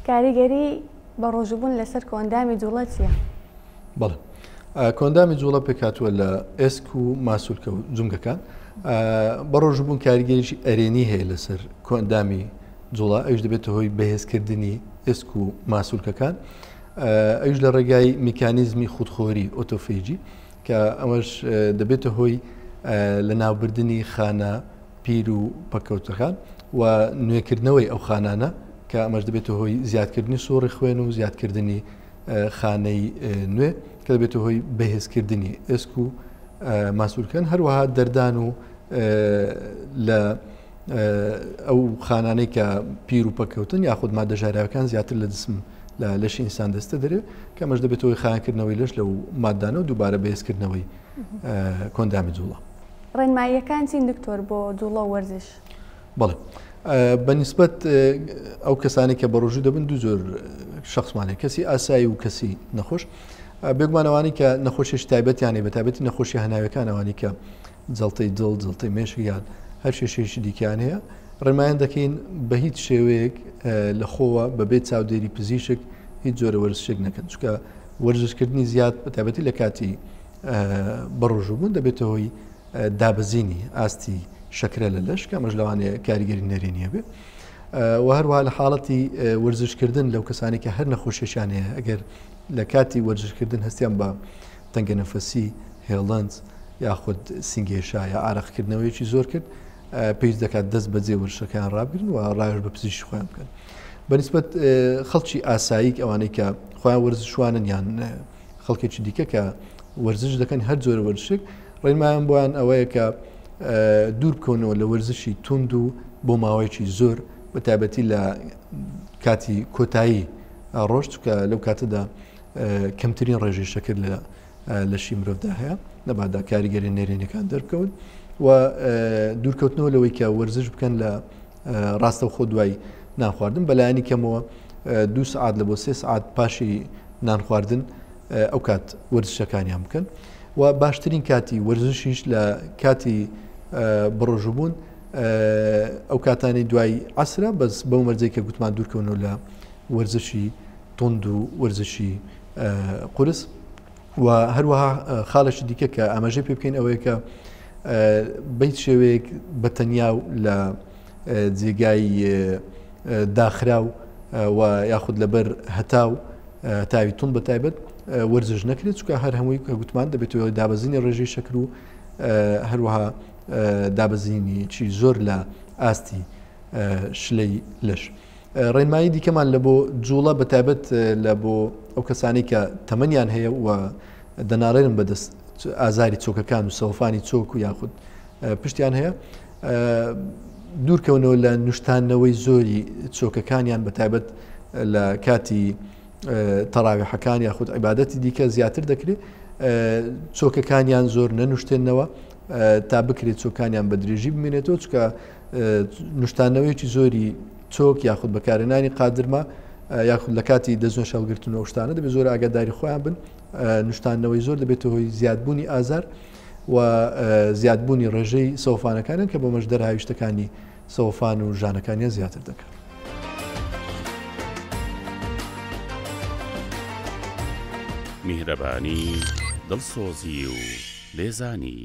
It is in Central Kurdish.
کاریگەری بەڕۆژووبوون لەسەر کۆئەندامی جوڵە چییە؟ بەڵێ کۆئەندامی جوڵە پێکهاتووە لە ئێسک و ماسولکە و جومگەکان. بەڕۆژووبوون کاریگەریی ئەرێنی هەیە لەسەر کۆئەندامی جوڵە، ئەویش دەبێتە هۆی بەهێزکردنی ئێسک و ماسولکەکان، ئەویش لە ڕێگای میکانیزمی خودخۆری ئۆتۆفیجی کە ئەمەش دەبێتە هۆی لەناوبردنی خانە پیر و پەککەوتەکان و نوێکردنەوەی ئەو خانانە کە ئەمەش دەبێتە هۆی زیادکردنی سوڕی خوێن و زیادکردنی خانەی نوێ کە دەبێتە هۆی بەهێزکردنی ئێسک و ماسولکەن هەروەها دەردان و لە ئەو خانانەی کە پیر و پەککەوتن یاخود مادە ژەهراوەکان زیاتر لە جسم لە لەشی ئینسان دەستە دەرێ کە ئەمەش دەبێتە هۆی خاوێنکردنەوەی لەش لەو مادانە و دووبارە بەهێزکردنەوەی کۆندامی جوڵە. ڕێنماییەکان چین دکتۆر بۆ جوڵە و وەرزش؟ بەڵێ بە نیسبەت ئەو کەسانی کە بەڕۆژوو دەبن دوو جۆر شخصمان هەیە کەسی ئاسایی و کەسی نەخۆش بێگومان ئەوانەی کە نەخۆشیش تایبەتیان هەیە بە تایبەتی نەخۆشی هەناوەکان ئەوانەی کە جەڵتەی دڵ، جەڵتەی مێشک یان هەر کێشەیەکی دیکەیان هەیە، ڕێنمایان دەکەین بە هیچ شێوەیەک لە خۆوە بەبێ چاودێری پزیشک هیچ جۆرە وەرزشێک نەکەن، چونکە وەرزشکردنی زیاد بە تایبەتی لە کاتی بەڕۆژووبوون دەبێتە هۆی دابەزینی ئاستی شەکرە لە لەش کە ئەمەش لەوانەیە کاریگەری نەرێنی هەبێ و هەروەها لە حاڵەتی وەرزشکردن لەو کەسانی کە هەر نەخۆشیەکیان هەیە ئەگەر لە کاتی وەرزشکردن هەستیان بە تەنگەنەفەسی، هێڵنج یاخود سینگێشا یا ئارەقکردنەوەیەکی زۆر کرد، پێویست دەکات دەست بەجێ وەرزشەکەیان ڕابگرن و ڕاوێژ بە پزیشکی خۆیان بکەن. بەنیسبەت خەڵکی ئاسایی ئەوانەی کە خۆیان وەرزشوانن یان خەڵکێکی دیکە کە وەرزش دەکەن هەر جۆرە وەرزشێک ڕێنمایان بۆیان ئەوەیە کە دوور بکەونەوە لە وەرزشی توند و بۆ ماوەیەکی زۆر بە تایبەتی لە کاتی کۆتایی ڕۆژ چونکە لەو کاتەدا کەمترین ڕێژەی شەکر لە لەشی مرۆڤدا هەیە نەبادا کاریگەری نەرێنەکان دەربکەون و دوورکەوتنەوە لەوەی کە وەرزش بکەن لە ڕاستەوخۆ دوای نان خواردن بەلایەنی کەمەوە دو سعات لە بۆ سێ سعات پاشی نان خواردن ئەو کات وەرزشەکانیان بکەن و باشترین کاتی وەرزشیش لە کاتی بڕۆژوبوون ئەو کاتانی دوای عسرە بەس بەو مەرجێک کە گوتمان دوورکەونەوە لە وەرزشی توند و وەرزشی قورس و هەروەها خاڵێکی دیکە کە ئاماژەی پێ بکەین ئەوەیە کە بەیت شێوەیەک بە تەنیا و لە جێگای داخراو و یاخود لەبەر هەتاو تاوی تون بە تایبەت وەرزش نەکرێت چکە هەر هەمووی کە گوتمان دەبێت دابەزینی ڕێژەی شەکر و هەروەها دابەزینی چی زۆر لە ئاستی شلەی لەش. ڕێنمایی دیکەمان لە بۆ جوڵە بە تایبەت لە بۆ ئەو کەسانی کە تەمەنیان هەیە و دەناڵێنن بەدەست ئازاری چۆکەکان و سەوفانی چۆک و یاخود پشتیان هەیە دوورکەونەوە لە نوشتانەوەی زۆری چۆکەکانیان بە تایبەت لە کاتی تەراویحەکان یاخود عیبادەتی دیکە زیاتر دەکرێت چۆکەکانیان زۆر نەنوشتێنەوە تا بکرێت چۆکانیان بە درێژی بمێنێتەوە چکە نوشتانەوەیەکی زۆری چۆک یاخود بەکارهێنانی قادرمە یاخود لە کاتی دەستنوێژ هەڵگرتن و شتانە دەبێت زۆر ئاگاداری خۆیان بن نوشتانەوەی زۆر دەبێتە هۆی زیادبوونی ئازار و زیادبوونی ڕێژەی سەوفانەکانیان کە بەمەش دەرهاویشتەکانی سەوفان و ژانەکانیان زیاتر دەکات. میهرەبانی، دڵسۆزی و لێزانی.